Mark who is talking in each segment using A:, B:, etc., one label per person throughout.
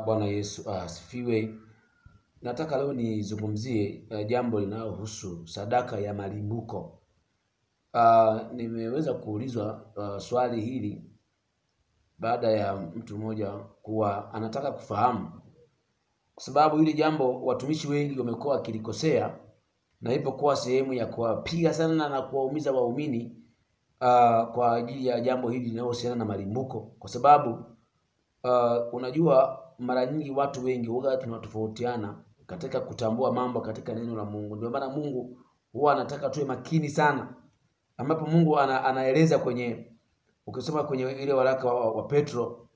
A: Bwana Yesu asifiwe. Nataka leo nizungumzie jambo linalohusu sadaka ya malimbuko. Nimeweza kuulizwa swali hili baada ya mtu mmoja kuwa anataka kufahamu, kwa sababu hili jambo watumishi wengi wamekuwa wakilikosea na hivyo kuwa sehemu ya kuwapiga sana na kuwaumiza waumini kwa ajili ya jambo hili linalohusiana na malimbuko, kwa sababu unajua mara nyingi watu wengi huwa tunatofautiana katika kutambua mambo katika neno la Mungu. Ndio maana Mungu huwa anataka tuwe makini sana, ambapo Mungu anaeleza kwenye, ukisoma kwenye ile waraka wa Petro,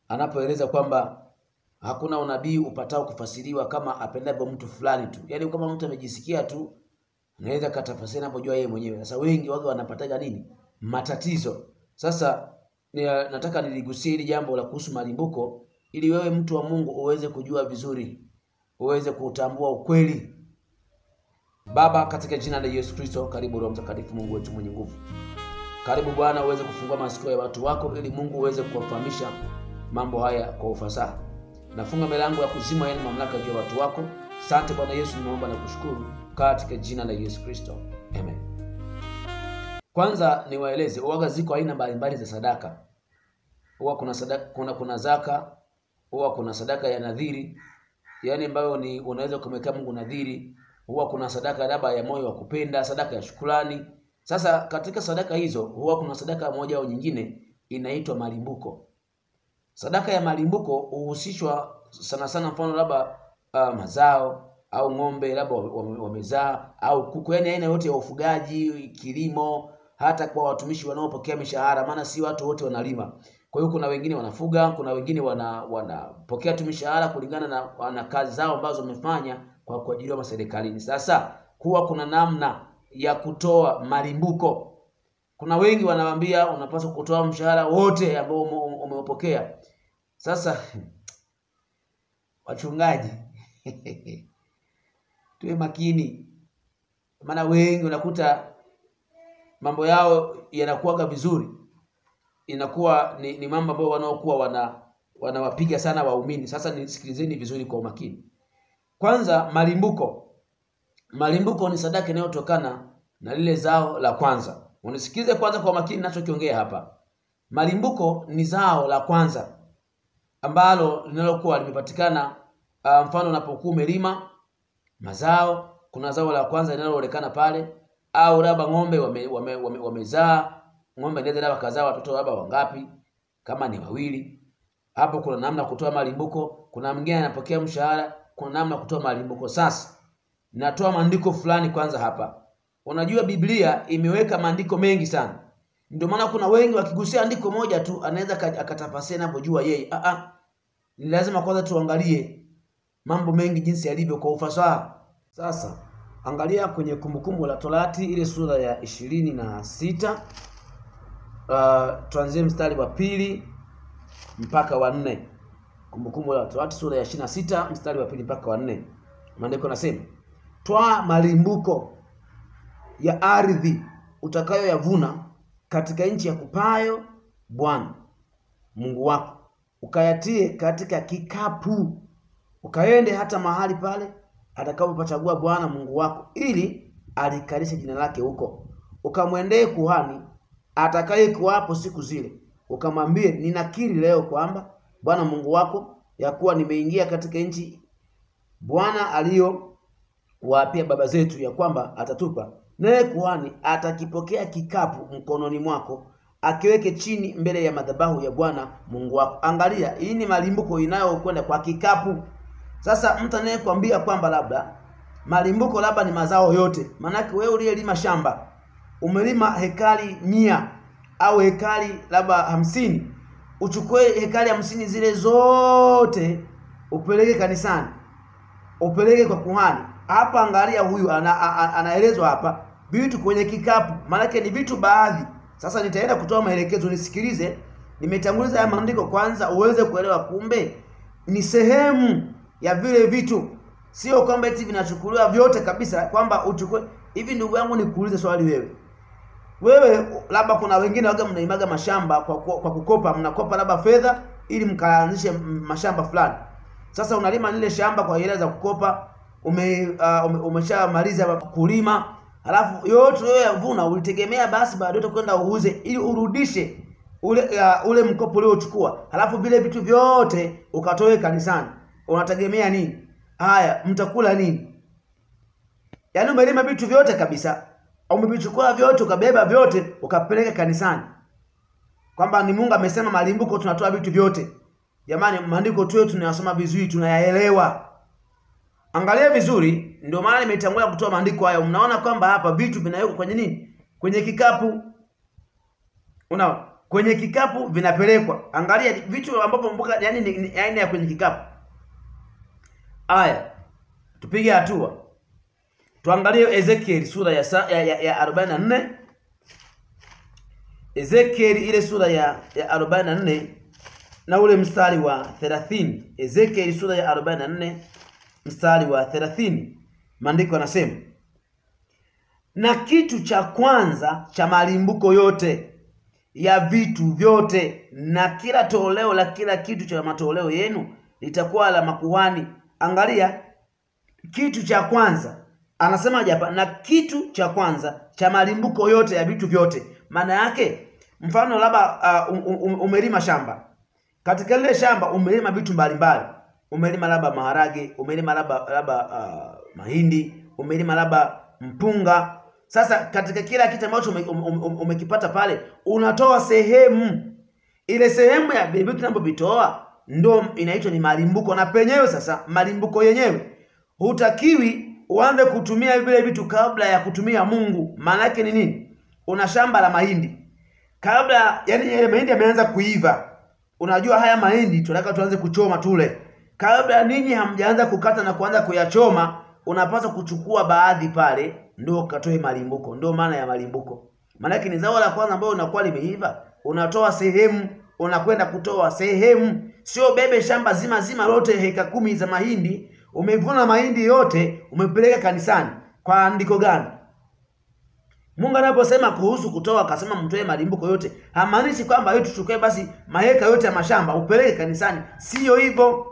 A: anapoeleza kwamba hakuna unabii upatao kufasiriwa kama apendavyo mtu fulani tu. Yaani kama mtu amejisikia tu anaweza katafasiri anapojua yeye mwenyewe. Sasa wengi wao wanapataga nini? Matatizo. Sasa nataka niligusie hili jambo la kuhusu malimbuko ili wewe mtu wa Mungu uweze kujua vizuri, uweze kutambua ukweli. Baba, katika jina la Yesu Kristo, karibu Roho Mtakatifu, Mungu wetu mwenye nguvu. Karibu Bwana uweze kufungua masikio ya watu wako ili Mungu uweze kuwafahamisha mambo haya kwa ufasaha. Nafunga milango ya kuzimu, yaani mamlaka juu ya watu wako. Asante Bwana Yesu, nimeomba na kushukuru katika jina la Yesu Kristo. Amen. Kwanza niwaeleze, huwa ziko aina mbalimbali za sadaka. Huwa kuna sadaka, kuna zaka, huwa kuna sadaka ya nadhiri, yaani ambayo ni unaweza kumwekea Mungu nadhiri. Huwa kuna sadaka labda ya moyo wa kupenda, sadaka ya shukrani. Sasa katika sadaka hizo huwa kuna sadaka moja au nyingine inaitwa malimbuko. Sadaka ya malimbuko huhusishwa sana sana, mfano labda mazao au ng'ombe labda wamezaa au kuku, yaani aina yote ya ufugaji, kilimo, hata kwa watumishi wanaopokea mishahara, maana si watu wote wanalima. Kwa hiyo kuna wengine wanafuga, kuna wengine wanapokea tu mishahara kulingana na kazi zao ambazo wamefanya kwa kuajiriwa serikalini. Sasa huwa kuna namna ya kutoa malimbuko. Kuna wengi wanawaambia unapaswa kutoa mshahara wote ambao umeupokea. Sasa wachungaji tuwe makini, maana wengi unakuta mambo yao yanakuwa vizuri, inakuwa ni mambo ambayo wanaokuwa wanawapiga sana waumini. Sasa nisikilizeni vizuri kwa umakini. Kwanza, malimbuko. Malimbuko ni sadaka inayotokana na lile zao la kwanza. Unisikize kwanza kwa makini ninachokiongea hapa. Malimbuko ni zao la kwanza ambalo linalokuwa limepatikana, mfano unapokuwa umelima mazao, kuna zao la kwanza linaloonekana pale, au labda ng'ombe wamezaa, ng'ombe ndiye labda kazaa watoto labda wangapi, kama ni wawili. Hapo kuna namna kutoa malimbuko. Kuna mwingine anapokea mshahara, kuna namna kutoa malimbuko. Sasa natoa maandiko fulani kwanza hapa. Unajua Biblia imeweka maandiko mengi sana. Ndio maana kuna wengi wakigusia andiko moja tu anaweza akatafasiri anapojua yeye. Ni lazima kwanza tuangalie mambo mengi jinsi yalivyo kwa ufasaha. Sasa angalia kwenye Kumbukumbu la Torati ile sura ya 26, tuanzie mstari wa 2 mpaka wa 4. Kumbukumbu la Torati sura ya 26 mstari wa 2 mpaka wa 4. Maandiko yanasema, twaa malimbuko ya ardhi utakayoyavuna katika nchi ya kupayo Bwana Mungu wako, ukayatie katika kikapu, ukaende hata mahali pale atakapopachagua Bwana Mungu wako ili alikalishe jina lake huko. Ukamwendee kuhani atakayekuwapo siku zile, ukamwambie, ninakiri leo kwamba Bwana Mungu wako ya kuwa nimeingia katika nchi Bwana aliyowaapia baba zetu ya kwamba atatupa. Naye kuhani atakipokea kikapu mkononi mwako, akiweke chini mbele ya madhabahu ya Bwana Mungu wako. Angalia, hii ni malimbuko inayokwenda kwa kikapu. Sasa mtu anayekwambia kwamba labda malimbuko labda ni mazao yote, maanake wewe uliyelima shamba umelima hekari 100 au hekari labda 50, uchukue hekari 50 zile zote upeleke kanisani, upeleke kwa kuhani. Hapa angalia, huyu anaelezwa hapa vitu kwenye kikapu, maanake ni vitu baadhi. Sasa nitaenda kutoa maelekezo, nisikilize. Nimetanguliza haya maandiko kwanza uweze kuelewa, kumbe ni sehemu ya vile vitu, sio kwamba eti vinachukuliwa vyote kabisa kwamba uchukue hivi. Ndugu yangu, nikuulize swali wewe. Wewe labda kuna wengine waga mnaimaga mashamba kwa kukopa, mnakopa labda fedha ili mkaanzishe mashamba fulani. Sasa unalima lile shamba kwa hela za kukopa, umeshamaliza kulima, halafu yote uliyovuna ulitegemea basi baadaye utakwenda uuze ili urudishe ule mkopo uliochukua, halafu vile vitu vyote ukatoe kanisani. Unategemea nini? Haya, mtakula nini? Yaani umelima vitu vyote kabisa, umevichukua vyote, ukabeba vyote, ukapeleka kanisani, kwamba ni Mungu amesema malimbuko tunatoa vitu vyote. Jamani, maandiko tu tunayasoma vizuri, tunayaelewa. Angalia vizuri, ndio maana nimetangulia kutoa maandiko hayo. Mnaona kwamba hapa vitu vinawekwa kwenye nini? Kwenye kikapu. Unaona? Kwenye kikapu vinapelekwa. Angalia vitu ambavyo mboka, yani ni aina ya kwenye kikapu. Aya, tupige hatua. Tuangalie Ezekiel sura ya 44. Ezekiel ile sura ya 44 na ule mstari wa 30. Ezekiel sura ya 44 mstari wa 30. Maandiko yanasema, na kitu cha kwanza cha malimbuko yote ya vitu vyote na kila toleo la kila kitu cha matoleo yenu litakuwa la makuhani. Angalia, kitu cha kwanza anasema hapa, na kitu cha kwanza cha malimbuko yote ya vitu vyote. Maana yake mfano labda umelima shamba. Katika lile shamba umelima vitu mbalimbali. Umelima labda maharage, umelima labda mahindi, umelima labda mpunga. Sasa katika kila kitu ambacho umekipata pale unatoa sehemu. Ile sehemu ya vitu tunavyovitoa ndio inaitwa ni malimbuko. Na penyewe sasa malimbuko yenyewe hutakiwi uanze kutumia vile vitu kabla ya kutumia Mungu. Maana yake ni nini? Una shamba la mahindi. Kabla, yani yale mahindi yameanza kuiva. Unajua haya mahindi tunataka tuanze kuchoma tule. Kabla ninyi hamjaanza kukata na kuanza kuyachoma, unapaswa kuchukua baadhi pale ndio katoe malimbuko. Ndio maana ya malimbuko. Maana yake ni zao la kwanza ambalo unakuwa limeiva, unatoa sehemu, unakwenda kutoa sehemu. Sio bebe shamba zima zima lote heka 10 za mahindi, umevuna mahindi yote, umepeleka kanisani. Kwa andiko gani? Mungu anaposema kuhusu kutoa akasema mtoe malimbuko yote, hamaanishi kwamba wewe tuchukue basi maheka yote ya mashamba upeleke kanisani. Sio hivyo.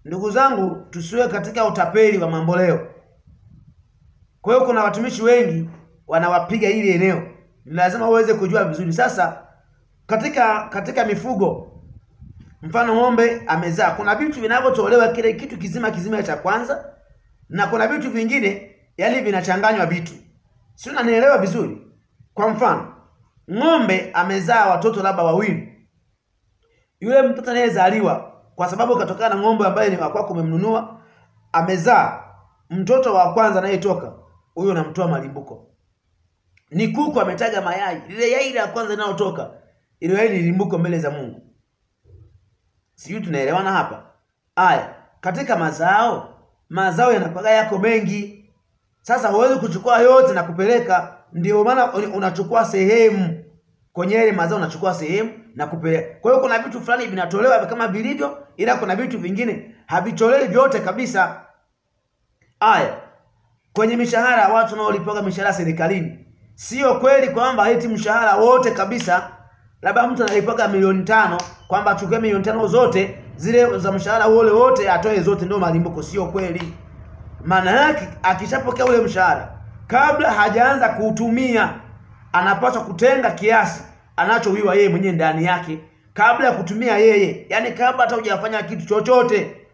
A: Ndugu zangu, tusiwe katika utapeli wa mambo leo. Kwa hiyo kuna watumishi wengi wanawapiga hili eneo. Lazima uweze kujua vizuri. Sasa katika mifugo, mfano ng'ombe amezaa, kuna vitu vinavyotolewa kile kitu kizima kizima cha kwanza, na kuna vitu vingine yani vinachanganywa vitu. Si unanielewa vizuri? Kwa mfano, ng'ombe amezaa watoto labda wawili. Yule mtoto anayezaliwa kwa sababu katokana na ng'ombe ambaye ni wa kwako umemnunua, amezaa mtoto wa kwanza anayetoka, huyo unamtoa malimbuko. Ni kuku ametaga mayai, lile yai la kwanza linalotoka, ile yai ni limbuko mbele za Mungu. Sijui tunaelewana hapa? Aya, katika mazao yanapaga yako mengi. Sasa huwezi kuchukua yote na kupeleka, ndio maana unachukua sehemu kwenye ile mazao, unachukua sehemu na kupeleka. Kwa hiyo kuna vitu fulani vinatolewa kama vilivyo, ila kuna vitu vingine havitolewi vyote kabisa. Aya, kwenye mishahara, watu wanaolipaga mishahara serikalini, sio kweli kwamba eti mshahara wote kabisa, labda mtu analipaga 5,000,000 kwamba achukue 5,000,000 zote zile za mshahara ule wote atoe zote ndio malimbuko. Sio kweli. Maana yake akishapokea ule mshahara, kabla hajaanza kuutumia, anapaswa kutenga kiasi anachowiwa yeye mwenyewe ndani yake kabla ya kutumia yeye. Yani kabla hata hujafanya kitu chochote,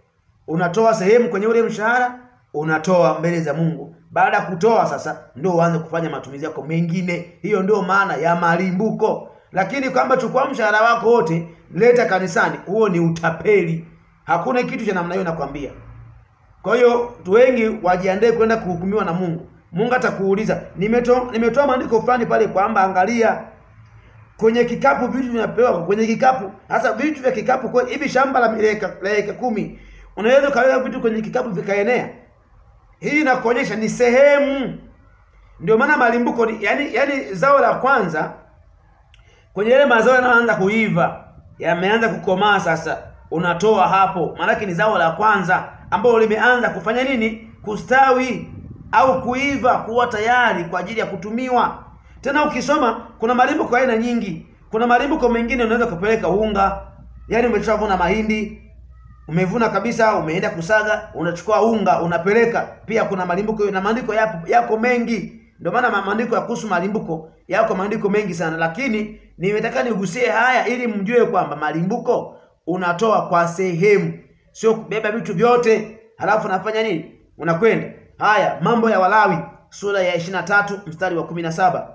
A: unatoa sehemu kwenye ule mshahara, unatoa mbele za Mungu. Baada ya kutoa sasa ndio uanze kufanya matumizi yako mengine. Hiyo ndio maana ya malimbuko. Lakini kwamba chukua mshahara wako wote leta kanisani, huo ni utapeli. Hakuna kitu cha namna hiyo nakwambia. Kwa hiyo watu wengi wajiandae kwenda kuhukumiwa na Mungu. Mungu atakuuliza, nimetoa maandiko fulani pale kwamba angalia kwenye kikapu vitu vinapewa kwenye kikapu. Sasa vitu vya kikapu kwa hivi shamba la eka 10, unaweza ukaweka vitu kwenye kikapu vikaenea. Hii inakuonyesha ni sehemu. Ndio maana malimbuko ni yani zao la kwanza kwenye yale mazao yanaanza kuiva, yameanza kukomaa sasa, unatoa hapo. Maana ni zao la kwanza ambalo limeanza kufanya nini? Kustawi au kuiva, kuwa tayari kwa ajili ya kutumiwa. Tena ukisoma kuna malimbuko aina nyingi. Kuna malimbuko mengine unaweza kupeleka unga, Yaani umeshavuna mahindi, umevuna kabisa, umeenda kusaga, unachukua unga unapeleka. Pia kuna malimbuko na maandiko yako mengi. Ndio maana maandiko ya kuhusu malimbuko yako maandiko mengi sana, lakini nimetaka nigusie haya ili mjue kwamba malimbuko unatoa kwa sehemu, sio kubeba vitu vyote halafu unafanya nini? Unakwenda. Haya, Mambo ya Walawi sura ya 23 mstari wa 17.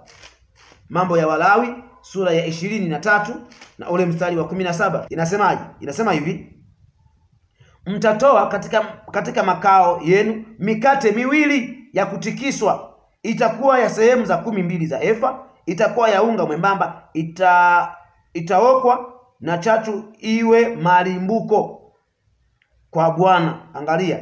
A: Mambo ya Walawi sura ya 23 na ule mstari wa 17 inasemaje? Inasema hivi: mtatoa katika makao yenu mikate miwili ya kutikiswa, itakuwa ya sehemu za 12 za efa, itakuwa ya unga mwembamba, itaokwa na chachu, iwe malimbuko kwa Bwana. Angalia,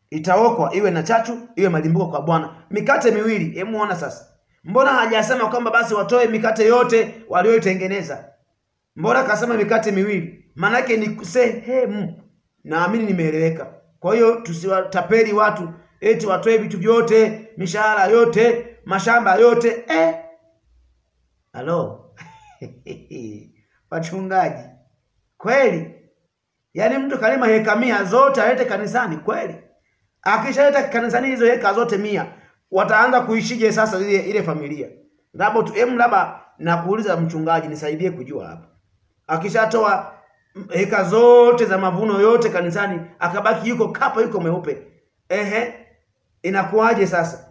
A: itaokwa iwe na chachu, iwe malimbuko kwa Bwana. Mikate miwili. Hebu ona sasa, mbona hajasema kwamba basi watoe mikate yote walioitengeneza? Mbona kasema mikate miwili? Maanake ni sehemu. Naamini nimeeleweka. Kwa hiyo tusiwatapeli watu eti watoe vitu vyote, mishahara yote, mashamba yote. Halo. Wachungaji kweli? Yaani mtu kalima heka 100 zote alete kanisani kweli? Akishaleta kanisani hizo heka zote 100, wataanza kuishije sasa ile familia? Labda tu labda nakuuliza mchungaji, nisaidie kujua hapa. Akishatoa heka zote za mavuno yote kanisani, akabaki yuko kapa, yuko mweupe, ehe, inakuwaje sasa?